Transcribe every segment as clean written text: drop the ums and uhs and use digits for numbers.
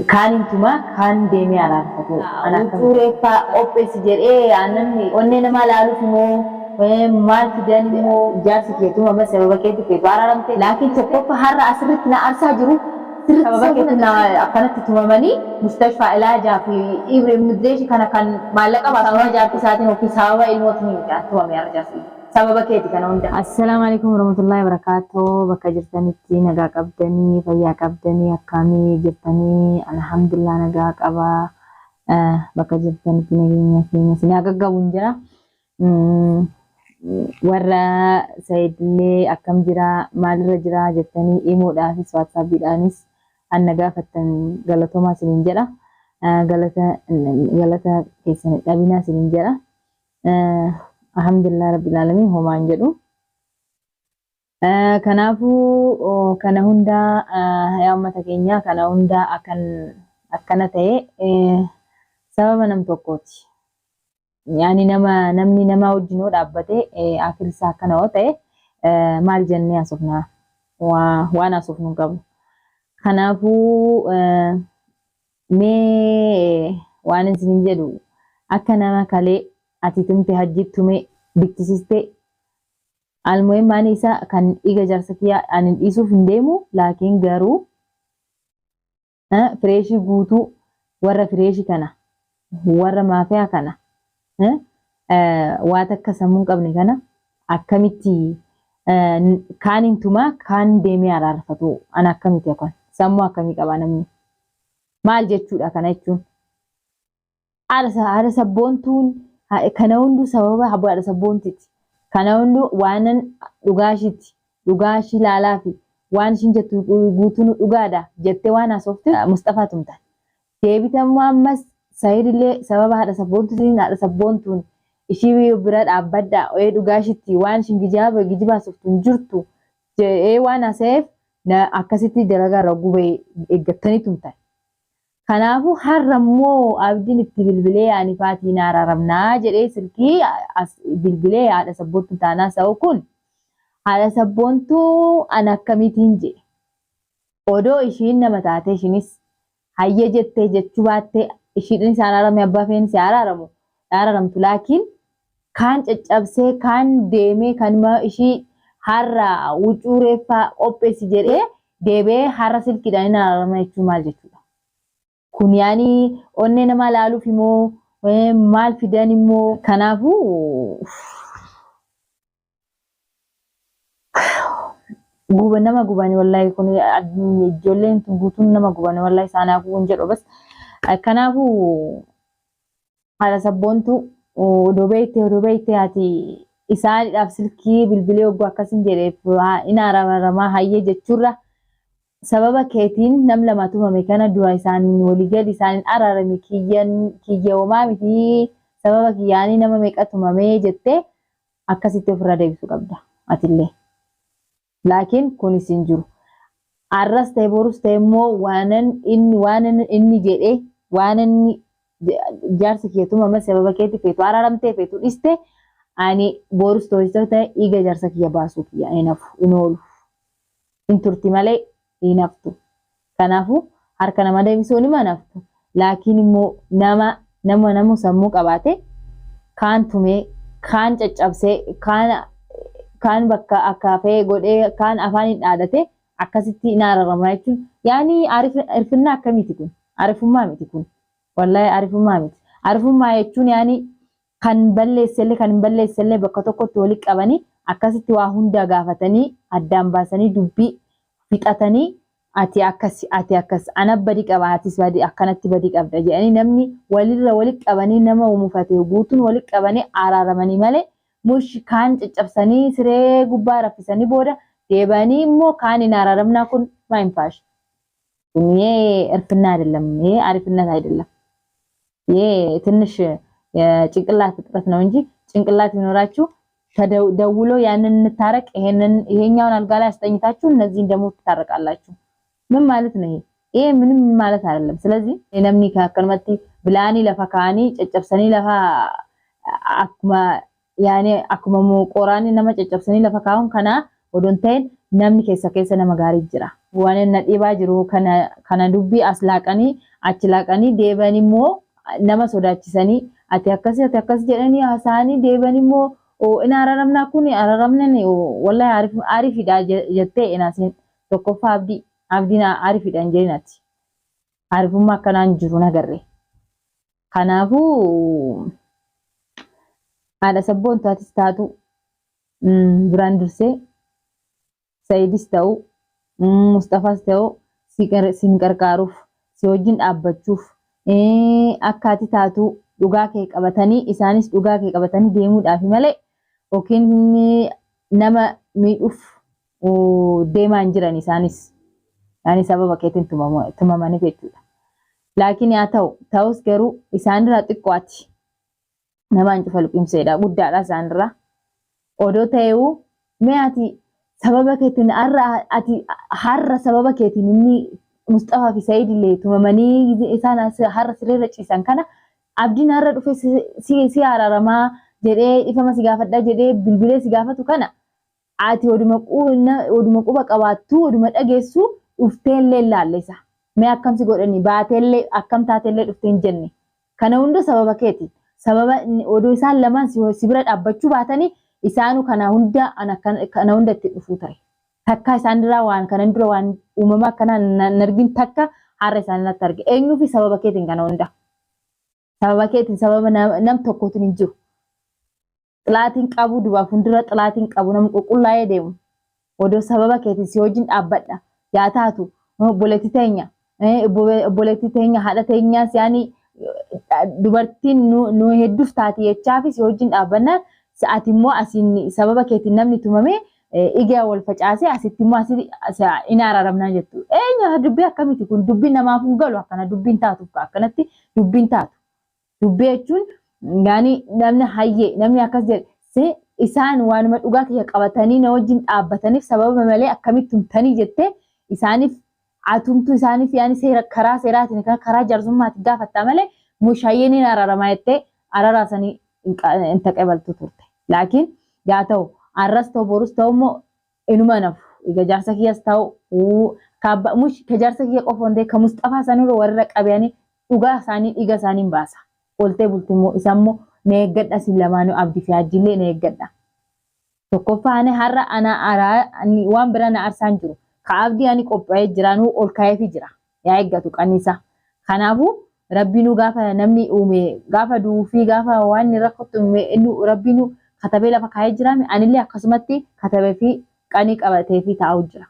Kaan hin tumaa kaan deemee araarfatu. An akka Huccuu reeffaa qopheessi jedhee aannan onnee namaa laaluuf immoo maal fidan immoo jaarsi kee tumama sababa keetti feetu araaramte laakiin tokkoffa har'a asirratti na arsaa jiru sirritti sababa keetti na akkanatti tumamanii mustashfaa ilaajaa fi immigireeshin kana kan maallaqa baasu sababa jaartii isaatiin yookiin sababa ilmootiin miti an tumame har'a jaarsi Sababa keeti kana hunda. Assalaamu alaikum warahmatullahi wabarakatuh. Bakka jirtanitti nagaa qabdanii, fayyaa qabdanii, akkaamii jirtanii? Alhamdulillah nagaa qaba. Bakka jirtanitti nageenya keenya isin haa gaggabuun jira. Warra Saidillee akkam jira, maalirra jira jettanii imoodhaafis waatsaappiidhaanis an na gaafattan galatoomaa isiniin jedha. Galata galata keessan hin dhabinaa isiniin jedha. Alhamdulillah rabbil alamin homaa hin jedhu. Kanaafuu kana hundaa yaa ummata keenya kana hundaa akkan akkana ta'e sababa nam tokkooti. Yaani nama namni nama wajjin yoo dhaabbate akirri isaa akkana yoo ta'e maal jennee haasofna waan haasofnu hin qabnu. Kanaafuu Mee waan isinin jedhu akka nama kalee ati tumte hajji tume biktisiste almuhim ani isa kan dhiiga jarsa kiya ani dhiisuuf hin deemu laakiin garuu fireeshii guutuu warra fireeshii kana warra maafiyaa kana waa takka sammuu hin qabne kana akkamitti kaan hin tumaa kaan deemee araarfatu ana akkamiti akkan sammuu akkamii qaba namni maal jechuudha kana jechuun haadha sabboontuun kana hunduu sababa haadha sabboontiiti kana hunduu waanan dhugaashiiti dhugaashii laalaafi waan ishiin jettu guutuun dhugaadha jettee waan haasofte Musxafaa tumtan Deebitammoo ammas Said illee sababa haadha sabboontuutiin haadha sabboontuun ishii bira dhaabbadha ee dhugaa ishitti waan ishin gijaaba gijiba haasoftu hin jirtu jedhee waan haasa'eef na akkasitti dalagaa irra gubee eeggattanii tumtan. Kanaafuu har'a immoo abdiin itti bilbilee ani faatii na araaramnaa jedhee silkii as bilbilee haadha sabboontuu taanaa sa'u kun haadha sabboontuu ana akkamiitiin jedhe. Odoo ishiin nama taatee ishinis Hayyee jettee jechuu baattee ishiidhanis araarame abbaa feenis haa araaramu araramtu laakiin kaan caccabsee kaan deemee kanuma ishii har'a huccuu reeffaa qopheessi jedhee deebi'ee har'a silkiidhaan hin araarama jechuun maal jechuudha? Kun yaani onnee namaa laaluuf immoo maal fidan immoo kanaafuu Guba nama gubani wallahi kun ijoolleen tun guutuun nama gubani wallahi isaan haa gubuun jedhu bas. Kanaafuu haadha sabboontu odoo beeyte odoo beeyte ati isaanidhaaf silkii bilbilee hogguu akkasin jedheef in araaramaa hayyee jechuurra sababa keetiin nam lama tumame kana dura isaaniin walii gali isaaniin araarami kiyyan kiyya homaa miti sababa kiyyaanii nama meeqa tumamee jettee akkasitti ofirraa deebisuu qabda atillee. Laakiin kunis hin jiru. Arras ta'e borus ta'e immoo waanan inni waanan inni jedhe waan inni jaarsi kiyya tumama sababa keetti feetu araaramtee feetu dhiste ani borus ta'e ta'e dhiiga jaarsa kiyya baasuu kiyya hin hafu hin oolu. Hin turti malee hin haftu. Kanaafuu harka nama deebisuun nima hin haftu. Laakiin immoo nama nama nama sammuu qabaate kaan tumee kaan caccabsee kaan kaan bakka akka fe'e godhee kaan afaan hin dhaadate akkasitti hin ararama jechuun yaani arifannaa akkamiiti kun? Arifummaa miti kun. Wallahi arifummaa miti. Arifummaa jechuun yaani kan balleessellee kan hin balleessellee bakka tokkotti walitti qabanii akkasitti waa hunda gaafatanii addaan baasanii dubbii fixatanii ati akkas ati akkas ana badi qaba atis badi akkanatti badi qabda jedhanii namni walirra walitti qabanii nama mufate guutuun walitti qabanii araaramanii malee mush kaan caccabsanii siree gubbaa raffisanii booda deebi'anii immoo kaan hin araaramnaa kun maa hin faashi. Kun እርፍና አይደለም፣ ይሄ አሪፍነት አይደለም። ይሄ ትንሽ የጭንቅላት እጥረት ነው እንጂ ጭንቅላት ቢኖራችሁ ተደውሎ ያንን እንታረቅ፣ ይሄንን ይሄኛውን አልጋ ላይ አስጠኝታችሁ እነዚህን ደግሞ ትታረቃላችሁ። ምን ማለት ነው ይሄ? ይሄ ምንም ማለት አይደለም። ስለዚህ namni akkanumatti bilaanii lafa kaa'anii caccabsanii lafa akkuma yaani akkuma qoraanii nama caccabsanii lafa kaa'uun kana odoo hin ta'in Namni keessa keessa nama gaarii jira. Waan na dhibaa jiru kana dubbii as laaqanii achi laaqanii deeban immoo nama sodaachisanii ati akkas ati akkas jedhanii haasa'anii deeban immoo ina araramnaa kun araramnan wallahi ariifidha jettee inaasin tokkoffaa abdiin ariifidha hin jedhin ati. Arifummaa akkanaan jiru nagarre. Kanaafuu haadha sabboontu atis taatu duraan dursee Saidis ta'u Mustafaas ta'u sin qarqaaruuf si wajjin dhaabbachuuf akka ati taatu dhugaa kee qabatanii isaanis dhugaa kee qabatanii deemuudhaaf malee yookiin nama miidhuuf deemaa hin jiran isaanis yaani sababa keetiin tumamaniif jechuudha. Laakiin haa ta'u ta'us garuu isaanirraa xiqqoo ati namaan cufa liqimseedha guddaadha isaanirraa odoo ta'eewu mee ati sababa keetiin ati har'a sababa keetiin inni Mustafaa fi Sa'iid illee tumamanii isaan har'a sireerra ciisan kana abdiin har'a dhufe si araaramaa jedhee dhifama si gaafadhaa jedhee bilbilee si gaafatu kana ati oduma quba qabaattu oduma dhageessu dhufteellee laallisa. Mee akkam si godhanii baateellee akkam taateellee dhuftee hin jenne. Kana hunda sababa keeti. Sababa oduu isaan lamaan si bira dhaabbachuu baatanii isaanu kana hunda kana hunda itti dhufuu ture. Takka isaan irraa waan kanan dura waan uumama akkanaa hin argin takka har'a isaan irratti arge. Eenyuu fi sababa keetiin kana hunda. Sababa keetiin sababa nam tokkootiin hin jiru. Xilaatiin qabu dubaaf fuuldura xilaatiin qabu nama qulqullaa'ee deemu. Odoo sababa keetiin si wajjin dhaabbadha. Yaa taatu obboleettii teenya obboleettii teenya haadha teenyaas yaani dubartiin nu hedduuf taate jechaa fi si wajjin dhaabbannaan ati immoo asiin sababa keetiin namni tumame igaa wal facaasee asitti immoo asii in araaramnaa jettu. Eenyu dubbii akkamiiti kun dubbiin namaaf hin galu akkana dubbiin taatu akkanatti dubbiin taatu. Dubbii jechuun yaani namni hayyee namni akkas jedhe isaan waanuma dhugaa kiyya qabatanii na wajjin dhaabbataniif sababa malee akkamitti tumtanii jettee isaaniif atumtu isaaniif yaani seera karaa seeraatiin karaa jaarsummaatiin gaafattaa malee mushaayyeen hin araaramaa jettee araaraasanii hin taqabaltu turte. Laakiin yaa ta'u arras ta'u borus ta'u immoo inuma nafu. Egaa jaarsa kiyyas ta'u ka jaarsa kiyya qofa hundee ka Mustafaa sanirra warra qabanii dhugaa isaanii dhiiga isaanii hin baasa. Oltee bulti immoo isaan immoo na eeggadha siin lamaanuu abdii fi hajjiillee na eeggadha. Tokkoffaa ani har'a ana waan biraa na arsaan jiru. Ka abdii ani qophaa'ee jiraanuu ol kaa'eefii jira. Yaa eeggatu qanniisa. Kanaafuu rabbiinuu gaafa namni uume gaafa du'uu fi gaafa waan rakkatu inni rabbiinuu katabee lafa kaa'ee jiraame anillee akkasumatti katabee fi qanii qabatee fi taa'u jira.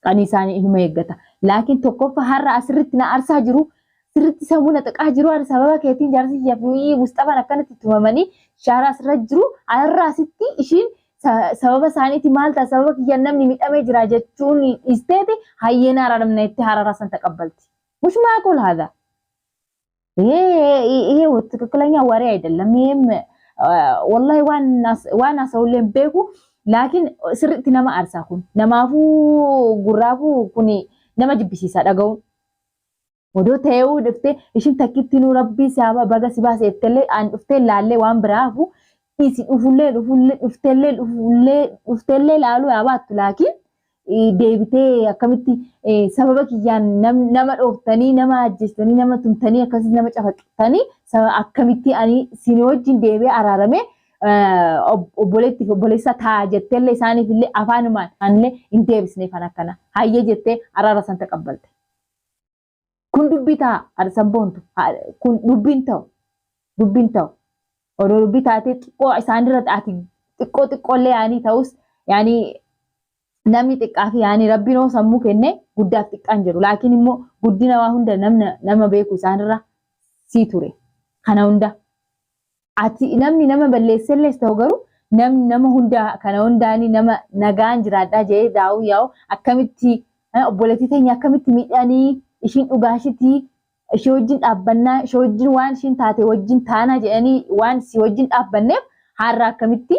Qanii isaanii inuma eeggata. Laakiin tokkoffaa har'a asirratti na arsaa jiru sirriitti sammuu na xiqqaa jiru har'a sababa keetiin jaarsi kiyyaa fi Mustafaan akkanatti tumamanii shaara asirra jiru har'a asitti ishiin sababa isaaniiti maal ta'a sababa kiyyaan namni miidhamee jira jechuun dhiisteeti hayyeen araaramna itti hararaa san taqabbalti. ሙሽ ማዕቁል ሀዛ ይሄ ትክክለኛ ወሬ አይደለም። ይሄም ወላሂ ዋና ሰውሌን ቤኩ laakiin sirriitti nama aarsaa kun namaafuu gurraafuu kun nama jibbisiisa dhaga'uun. Odoo ta'ee dhuftee ishiin takkitti nu rabbii si baga si baase jettellee aan dhuftee laallee waan biraafu isi dhufullee dhufullee dhufteellee dhufullee dhufteellee laaluu yaa baattu laakiin deebitee akkamitti sababa kiyyaan nama dhooftanii nama ajjeestanii nama tumtanii akkasumas nama cafaqtanii akkamitti ani isin wajjin deebi'ee araarame obboleettiif obboleessa ta'a jetteellee isaaniif illee afaanumaan anillee hin deebisneef kan akkana hayyee jettee araara san taqabbalte. Kun dubbii ta'a arsan boontu kun dubbiin ta'u dubbiin ta'u odoo dubbii taatee xiqqoo isaanirra ati xiqqoo xiqqoollee yaanii ta'us yaanii namni xiqqaa fi yaanii rabbiin hoo sammuu kenne guddaaf xiqqaan jedhu laakiin immoo guddina waa hunda nama beeku isaanirra sii ture kana hunda. Ati namni nama balleessellees ta'u garuu namni nama hunda kana hundaanii nama nagaan jiraadhaa jedhee daa'uu yaa'u akkamitti obboleettii teenya akkamitti miidhanii ishiin dhugaashitii ishee wajjin dhaabbannaa ishee wajjin waan ishiin taate wajjin taanaa jedhanii waan si wajjin dhaabbanneef har'a akkamitti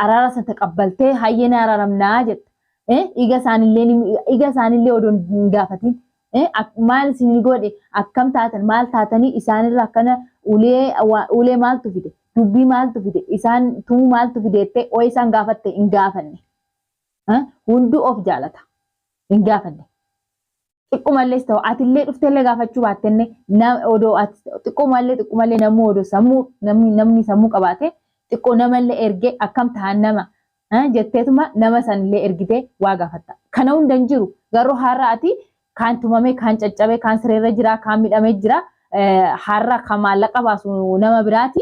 araara san taqabbaltee hayyee na araaramnaa jetta. Dhiiga isaaniillee odoo hin gaafatin maal isin godhe akkam taatan maal taatanii isaanirra akkana ulee maaltu fide dubbii maaltu fide isaan tumuu maaltu fide jettee oo isaan gaafatte hin gaafanne. Hunduu of jaalata. Hin gaafanne. Xiqqumallees ta'u atillee dhufteellee gaafachuu baattenne odoo xiqqumallee xiqqumallee namuu odoo sammuu namni sammuu qabaate xiqqoo namallee ergee akkam ta'an nama jetteetuma nama sanillee ergitee waa gaafatta. Kana hunda hin jiru garuu har'a ati kaan tumame kaan caccabe kaan sireerra jira kaan midhamee jira har'a kan maallaqa baasu nama biraati.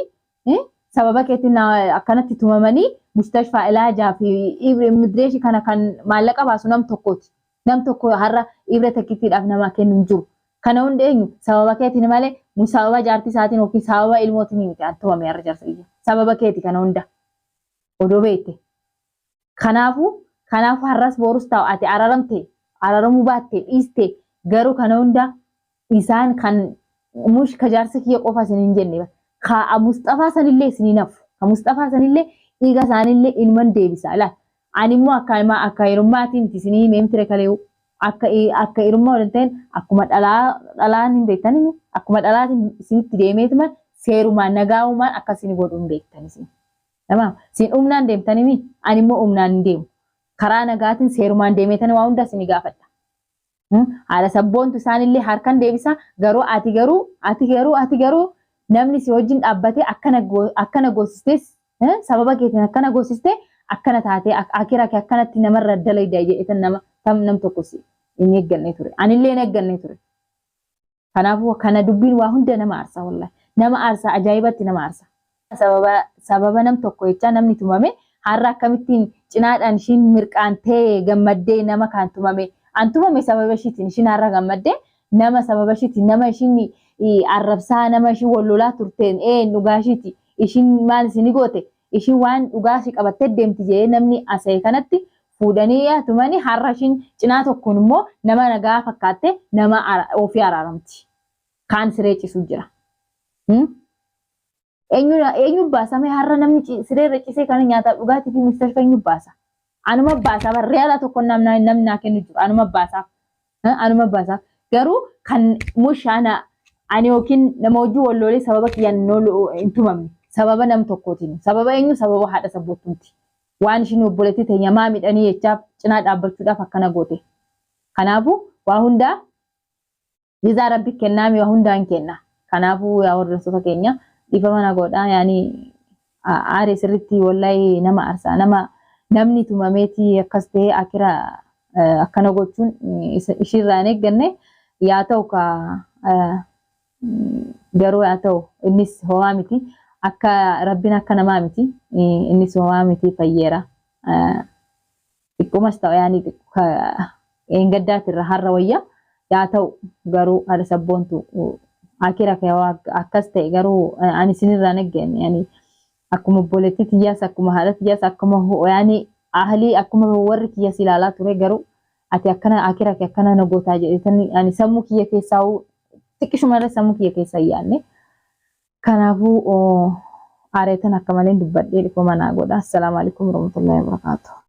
Sababa keetiin akkanatti tumamanii mustashfaa ilaajaa fi immigireeshinii kana kan maallaqa baasu nam tokkooti. Nam tokko har'a ibra takkittiidhaaf nama kennu hin jiru. Kana hunda eenyu sababa keetiin malee sababa jaartii isaatiin yookiin sababa ilmootiin miti an tumame har'a jaarsa kiyya. Sababa keeti kana hunda odoo beekte. Kanaafuu kanaafuu har'as borus ta'u ati araramte araramuu baatte dhiiste garuu kana hunda isaan kan mush ka jaarsa kiyya qofa isin hin jenne ka Musxafaa sanillee isin hin hafu. Ka Musxafaa sanillee dhiiga isaanillee ilman deebisa. Laal ani immoo akka akka hirummaatiin miti isinii himee miti kalee akka akka hirummaa waliin ta'in akkuma dhalaa dhalaan hin beektanii akkuma dhalaatiin isinitti deemeetuma seerumaan nagaa'umaan akka isin godhu hin beektan isin. Tamaam isin humnaan deemtanii mi ani immoo humnaan hin deemu. Karaa nagaatiin seerumaan deemeetanii waa hunda isin gaafadha. Haala sabboontu isaanillee harkan deebisa garuu ati garuu ati garuu ati garuu namni si wajjin dhaabbatee akkana goosistes sababa keetiin akkana goosistee akkana taatee akira kee akkanatti namarra dalayda jedhetan nama nam tokko si hin eegganne ture. Anillee hin eegganne ture. Kanaafuu kana dubbiin waa hunda nama aarsa wallahi. Nama aarsa ajaa'ibatti nama aarsa. Sababa sababa nam tokko jecha namni tumame har'a akkamittiin cinaadhaan ishiin mirqaantee gammaddee nama kaan tumame. An tumame sababa ishiitiin ishiin har'a gammaddee nama sababa ishiitiin nama ishiin arrabsaa nama ishiin wal lolaa turteen ee dhugaa ishiiti ishiin maal isin goote ishiin waan dhugaa ishii qabattee deemti jedhee namni asa'e kanatti fuudhanii tumanii har'a ishiin cinaa tokkoon immoo nama nagaa fakkaatte nama ofii araaramti. Kaan siree cisu jira. Eenyu baasame har'a namni sireerra cisee kana nyaataaf dhugaatii fi mustashfa eenyu baasa? Anuma baasaa bara reala tokko namni naa kennu jiru anuma baasaaf. Anuma baasaaf. Garuu kan mushaana ani yookiin nama hojii wal lolee sababa kiyyaan hin tumamne. Sababa nam tokkootiin. Sababa eenyu sababa haadha sabboottuuti. Waan ishiin obboleettii teenya maa midhanii jechaaf cinaa dhaabbachuudhaaf akkana goote. Kanaafuu waa hundaa jizaa rabbi kennaami waa hundaa hin kenna. Kanaafuu yaa hordoftoota keenya dhiifama na godhaa yaani aaree sirriitti wallahi nama aarsaa nama namni tumameeti akkas ta'ee akira akkana gochuun ishiirraa hin eegganne yaa ta'u ka garuu yaa ta'u innis homaa miti akka rabbiin akka namaa miti innis homaa miti fayyeera. Xiqqumas ta'u yaani eenghaddaatirra har'a wayya yaa ta'u garuu haadha sabboontu akira akkas ta'e garuu ani isinirraa hin eegganne yaani akkuma obboleettii tiyyaas akkuma haadha tiyyaas akkuma yaani ahlii akkuma warri kiyyas ilaalaa ture garuu ati akkana akira kee akkana na gootaa jedhetan ani sammuu kiyya keessaa xiqqishuma irra sammuu kiyya keessa hin yaadne. Kanaafuu aareetan akka malee dubbadhee dhiifama naa godha. Assalaamu alaikum warahmatullahi wabarakatuh.